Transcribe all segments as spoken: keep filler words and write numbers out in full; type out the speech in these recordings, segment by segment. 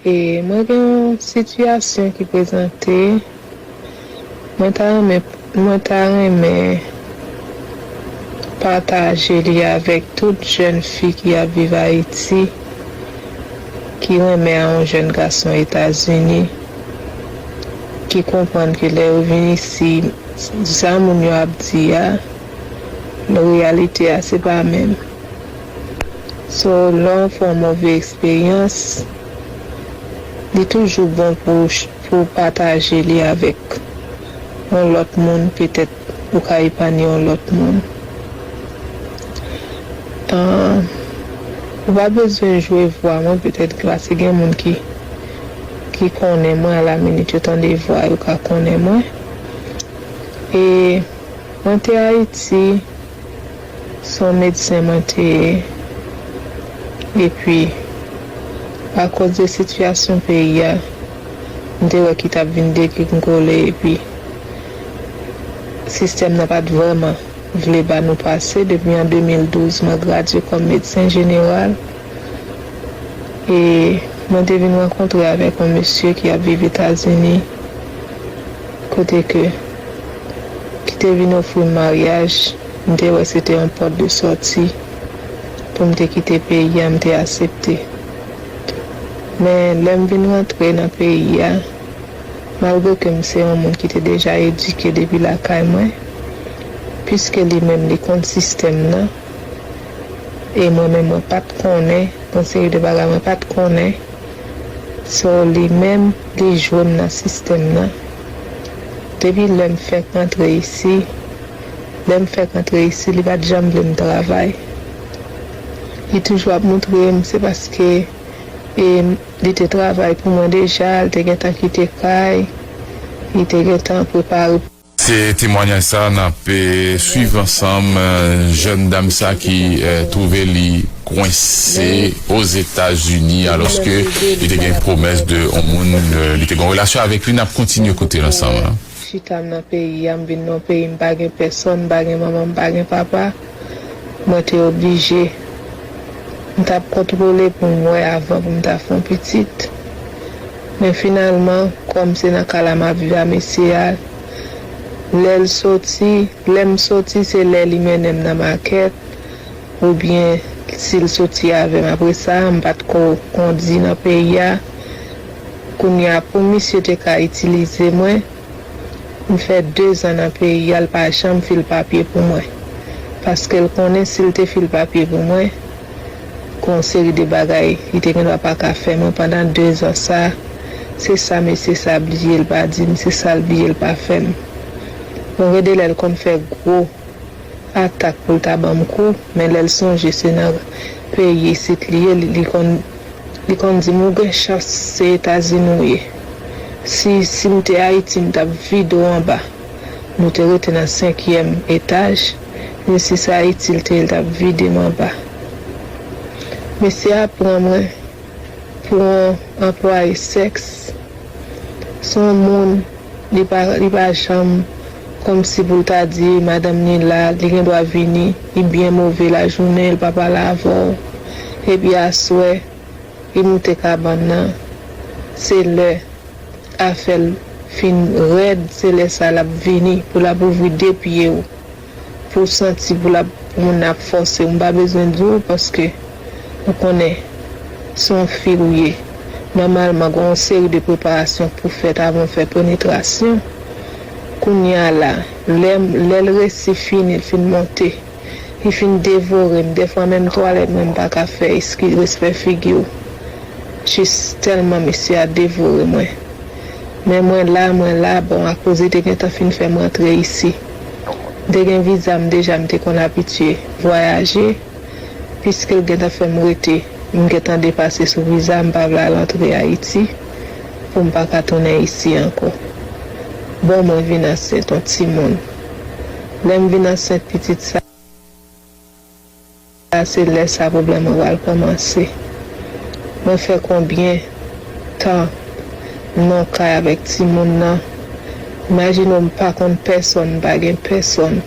E mwen gen yon sitiyasyon ki prezante. Mwen ta renmen, mwen ta renmen pataje li avèk tout jèn fi ki ap viv Ayiti, ki renmen a yon jèn gason Etazini, ki konprann ke lè yo vin isi, sa moun yo ap di a, reyalite a, se pa menm. So, lè w fè yon move eksperyans, li toujou bon pou w ch-, pou w pataje li avèk yon lòt moun, petèt ou ka epanye yon lòt moun. Ah, ou pa bezwen jwe vwa mwen, petèt, paske gen moun ki, ki konnen mwen, a la minit yo tande vwa, yo ka konnen mwen. E mwen te Ayiti, se yon medsen mwen te ye. Epi, akoz de sitiyasyon peyi a, m te wè ki t ap vin degringole, epi sistèm nan pa t vrèman vle ba nou pase. Depi an de mil douz, mwen gradye kòm medsen jeneral. E mwen te vin rankontre avèk yon mesye ki ap viv Etazini, kote ke, ki te vin ofri m maryaj. M te wè se te yon pòt de sòti pou m te kite peyi a, m te aksepte. Men lè m vin rantre nan peyi a, malgre ke m se yon moun ki te deja edike depi lakay mwen, piske li menm li konn sistèm nan, e mwen menm mwen pa t konnen, yon seri de bagay mwen pa t konnen, so li menm li jwe m nan sistèm nan. Depi lè m fèk antre isi, lè m fèk antre isi, li pa t janm vle m travay. Li toujou ap montre m se paske, e, li te travay pou mwen deja, li te gentan kite kay, li te gentan prepare. Se temwanyaj sa n ap, eh, swiv ansanm, eh, jèn dam sa ki, eh, twouve li kwense Ozetazini, alòske li te gen pwomès de yon moun, eh, li te gen yon relasyon avèk li. N ap kontinye koute l ansanm, hein. Chita m nan peyi a, m vin nan peyi, m pa gen pèsòn, m pa gen manman, m pa gen papa. Mwen te oblije. M t ap kontwole pou m wè avan pou m ta fè yon pitit. Men finalman, kòm se nan kay la m ap viv a mesye a, lè l soti, lè m soti, se lè li mennen m nan makèt, oubyen si l soti avè m. Apre sa, m pa t ko kondi nan peyi a. Kounye a, pou misye te ka itilize mwen, m fè dezan nan peyi a, l pa janm fil papye pou mwen. Paske l konnen si l te fil papye pou mwen, gon seri de bagay li te gendwa pa ka fè mwen pandan dezan sa. Se sa mesye sa bliye l pa di m, se sa l bliye l pa fè m. Bon, gen de lè l konn fè gwo atak pou l ta ban m kou, men lè l sonje se nan peyi isit li ye, li, li konn, li konn di m, "Ou gen chans se Etazini w ye. Si, si m te Ayiti, m t ap vide w anba." Nou te rete nan senkyèm etaj, men si se Ayiti l te ye, l t ap vide m anba. Mesye a pran mwen pou yon anplwaye sèks. Se yon moun, li pa, li pa janm kòmsi pou l ta di madanm ni la, li gen dwa vini, li byen move lajounen, li pa pale avè w. Epi aswè, li moute kabann nan. Se lè afè l fin rèd, se lè sa l ap vini pou l ap ouvri de pye w, pou w santi pou l ap, pou moun nan ap fòse w. M pa bezwen di w paske ou konnen se yon fi ou ye. Nòmalman, gen yon seri de preparasyon pou fèt avan w fè penetrasyon. Kounye a la, lè, lè l resi fini, l fin monte, li fin devore m. Dèfwa menm twalèt mwen, m pa ka fè, eskize, respè figi w. Jis tèlman mesye a devore mwen. Men mwen la, mwen la, bon, akoz li te gentan fin fè m rantre isi. M te gen viza m deja, m te konn abitye vwayaje. Piske l gentan fè m rete, m gentan depase sou viza, m pa vle al antre Ayiti pou m pa ka tounen isi ankò. Bon, mwen vin ansent yon timoun. Lè m vin ansent pitit sa, se lè sa pwoblèm mwen pral kòmanse. Mwen fè konbyen tan m nan kay avèk timoun nan? Imajine w, m pa konn pèsòn, m pa gen pèsòn.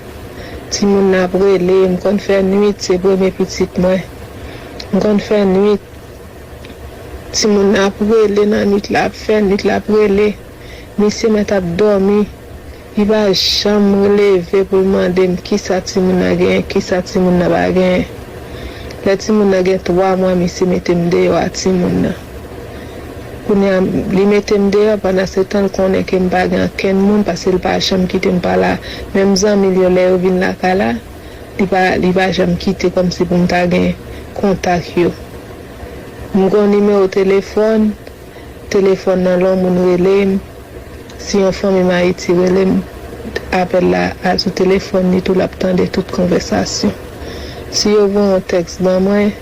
Timoun nan ap rele, m konn fè nwit, se premye pitit mwen. M konn fè nwit. Timoun nan ap rele nan nwit la, ap fè nwit la ap rele. Misye mèt ap dòmi. Li pa janm leve pou l mande m kisa timoun nan genyen, kisa timoun nan pa genyen. Lè timoun nan gen twa mwa, misye mete m deyò a timoun nan. Kounye a, li mete m deyò, pandan se tan l konnen ke m pa gen ankenn moun, paske l pa janm kite m pale a. Menm zanmi l yo, lè yo vin lakay la, li pa, li pa janm kite kòmsi pou m ta gen kontak yo. M gen yon nimewo telefòn, telefòn nan lè yon moun rele m, si yon fanmi m Ayiti rele m, apèl la al sou telefòn li tou, l ap tande tout konvèsasyon. Si yo voye yon tèks ban mwen,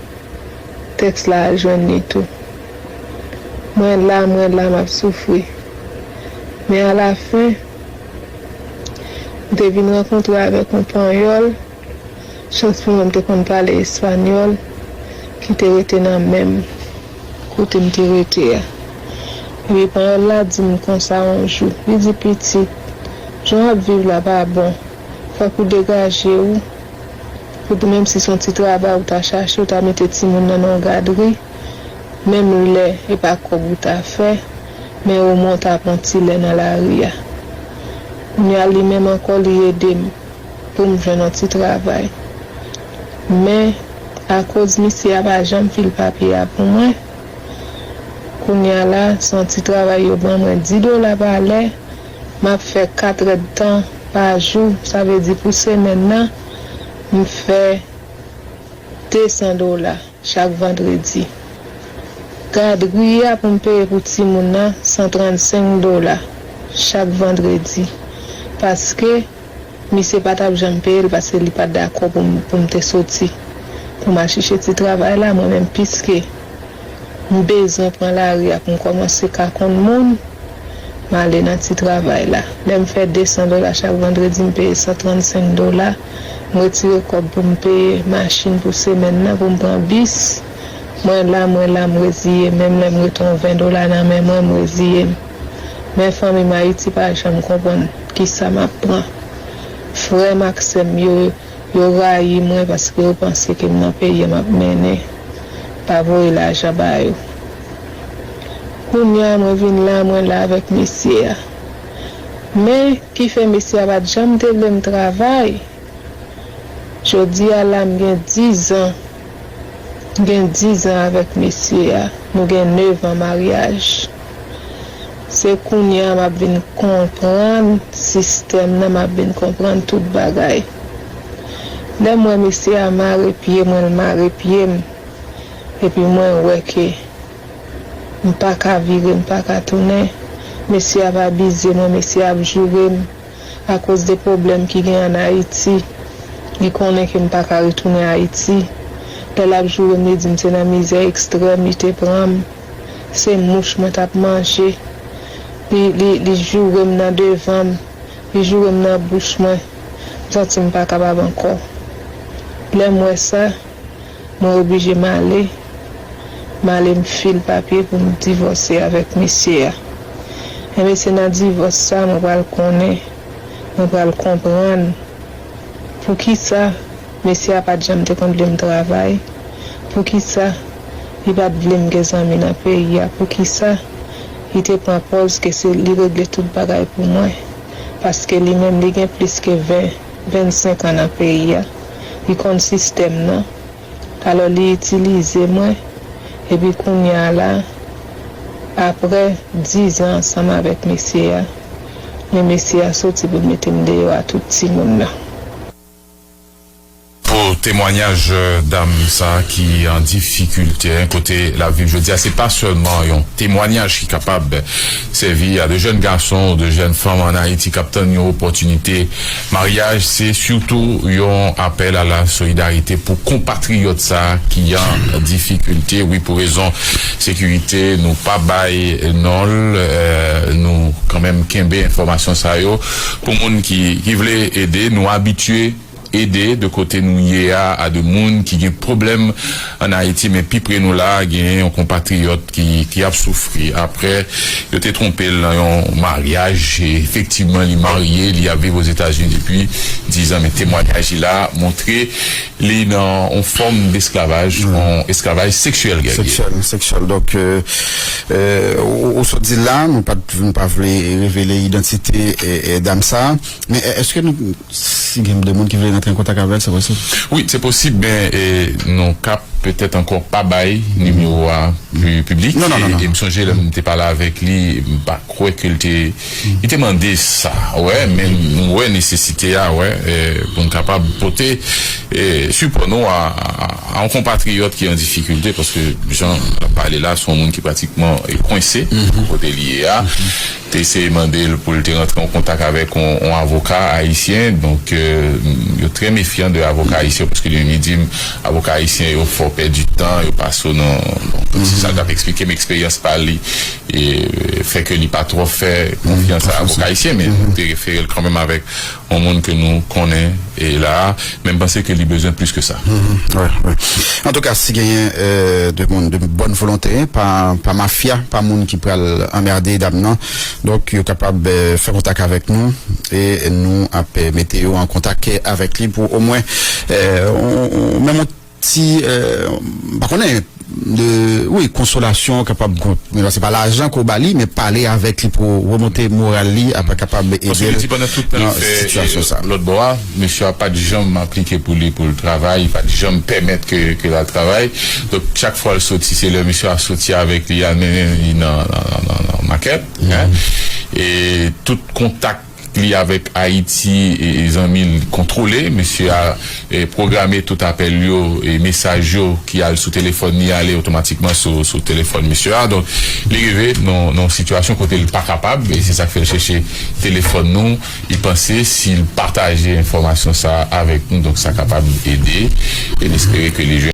tèks la al jwenn li tou. Mwen la, mwen la, m ap soufri. Men alafen, m te vin rankontre avèk yon panyòl. Chans pou mwen, m te konn pale espanyòl, ki te rete nan menm kote m te rete a. Epi panyòl la di m konsa yon jou, li di, "Pitit, jan w ap viv la pa bon. Fòk ou degaje w. Pou, menm si se yon ti travay ou ta chache, ou ta mete timoun nan nan yon gadri, menm lè e pa kòb ou ta fè, men omwen w ta pran ti lè nan lari a." Kounye a, li menm ankò, li ede m pou m jwenn yon ti travay. Men, akoz misye a pa janm fil papye a pou mwen, kounye a la, se yon ti travay yo ban mwen, dis dola pa lè, m ap fè kat èdtan pa jou, sa vle di pou semèn nan, m fè de san dola chak vandredi. Gadri a pou m peye pou timoun nan, san trannsenk dola chak vandredi. Paske misye pa t ap janm peye l, paske li pa t dakò pou m, pou m te soti pou m al chèche ti travay la, mwen menm, piske m bezwen pran lari a pou m kòmanse ka konn moun, m ale nan ti travay la. Lè m fè de san dola chak vandredi, m peye san trannsenk dola. M retire kòb pou m peye machin pou semèn nan, pou m pran bis. Mwen la, mwen la, m reziye m. Menm lè m rete yon ven dola nan men mwen, m reziye m. Men fanmi m Ayiti pa janm konprann kisa m ap pran. Frè m ak sè m yo, yo rayi mwen paske yo panse ke m nan peyi a m ap mennen, pa voye lajan ba yo. Kounye a mwen vin la, mwen la avèk mesye a. Men, ki fè mesye a pa t janm te vle m travay. Jodi a la, m gen dizan. M gen dizan avèk mesye a. Nou gen nevan maryaj. Se kounye a m ap vin konprann sistèm nan, m ap vin konprann tout bagay. Lè m wè mesye a mare pye mwen, l mare pye m, epi mwen wè ke m pa ka vire, m pa ka tounen, mesye a ap abize mwen, mesye a ap joure m akoz de pwoblèm ki gen ann Ayiti. Li konnen ke m pa ka retounen Ayiti. Lè l ap joure m, li di m se nan mizè ekstrèm li te pran m. Se mouch mwen t ap manje. Li, li, li joure m nan devan m. Li joure m nan bouch mwen. M santi m pa kapab ankò. Lè m wè sa, mwen oblije m ale. M ale, m fil papye pou m divòse avèk mesye a. Enben, se nan divòs sa, mwen pral konnen, mwen pral konprann poukisa mesye a pa t janm te konn vle m travay, poukisa li pa t vle m gen zanmi nan peyi a, poukisa li te pran pòz ke se li regle tout bagay pou mwen. Paske li menm, li gen plis ke ven, vennsenk an nan peyi a. Li konn sistèm nan. Alò, li itilize mwen. Epi kounye a la, apre dizan ansanm avèk mesye a, men mesye a soti pou l mete m deyò a tout timoun nan. Pou temwanyaj, euh, dam sa ki an difikilte, hein, kote l ap viv jodi a, se pa sèlman yon temwanyaj ki kapab sèvi a de jeunes garçons, de jeunes femmes en Haïti k ap tann yon opòtinite maryaj, se sitou yon apèl a la solidarite pou konpatriyòt sa ki an difikilte, wi, pou rezon sekirite, nou pa bay non l, euh, nou kanmenm kenbe enfòmasyon sa yo. Pou moun ki, ki vle ede, nou abitye ede de kote nou ye a, a de moun ki gen pwoblèm ann Ayiti, men pi pre nou la, genyen yon konpatriyòt ki, ki ap soufri. Apre, yo te twonpe l nan yon maryaj, e efektivman, li marye, li ap viv Ozetazini depi dizan, men temwayaj li la montre li nan yon fòm desklavaj, yon esklavaj seksyèl, Guerrier. Seksyèl, seksyèl. Donk, euh, euh, ou, ou sot di la, nou pa, nou pa vle revele idantite, eh, eh, dam sa. Men, eh, èske nou, si gen de moun ki vle rantre an kontak avè l, se posib? Wi, se posib, men, eh, nou ka petèt ankò pa bay nimewo a pu-, piblik. Non, non, non, e, non. E m sonje, lè m te pale avèk li, m pa kwè ke l te, li te mande sa. Wè, men m wè nesesite a, wè, eh, pou n kapab pote, eh, sipò nou a, a, a yon konpatriyòt ki an difikilte, paske jan l ap pale la, se yon moun ki pratikman, eh, kwense kote li ye a. Te eseye mande l pou l te rantre an kontak avèk yon, yon avoka ayisyen. Donk, euh, yo trè mefyan de avoka ayisyen, paske li menm li di m, avoka ayisyen yo fè w pèdi tan, yo pase w nan, nan, se sa l t ap eksplike m, eksperyans pa li, e, fè ke li pa twò fè konfyans a avoka ayisyen, men nou te refere l kanmenm avèk yon moun ke nou konnen, e la, men m panse ke li bezwen plis ke sa. Mhm, wi, wi. Antouka, si genyen, euh, de moun de bòn volonte, pa, pa mafya, pa moun ki pral anmède dam nan, donk, yo kapab, euh, fè kontak avèk nou, e nou ap, euh, mete yo an kontak avèk li pou omwen, euh, on, on, menm yon ti, euh, m pa konnen, de, wi, konsolasyon, kapab, bon, se pa lajan ke w ba li, men pale avèk li pou remonte moral li, ap kapab ede l nan sitiyasyon sa. Paske li di pandan tout tan l fè, eh, lòt bò a, mesye a pa t janm aplike pou li pou l travay, li pa t janm pèmèt ke, ke l al travay. Donk, chak fwa l soti, se lè mesye a soti avèk li, al mennen li nan, nan, nan, nan, nan makèt, en. E tout kontak li avèk Ayiti, e, e zanmi l kontwole. Mesye a, e, pwograme tout apèl yo, e mesaj yo ki al sou telefòn li ale otomatikman sou, sou telefòn mesye a. Donk, li rive nan, nan yon sitiyasyon kote l pa kapab, e se sa k fè l chèche telefòn nou. Li panse si l pataje enfòmasyon sa a avèk nou, donk sa kapab ede, e n espere ke li jwenn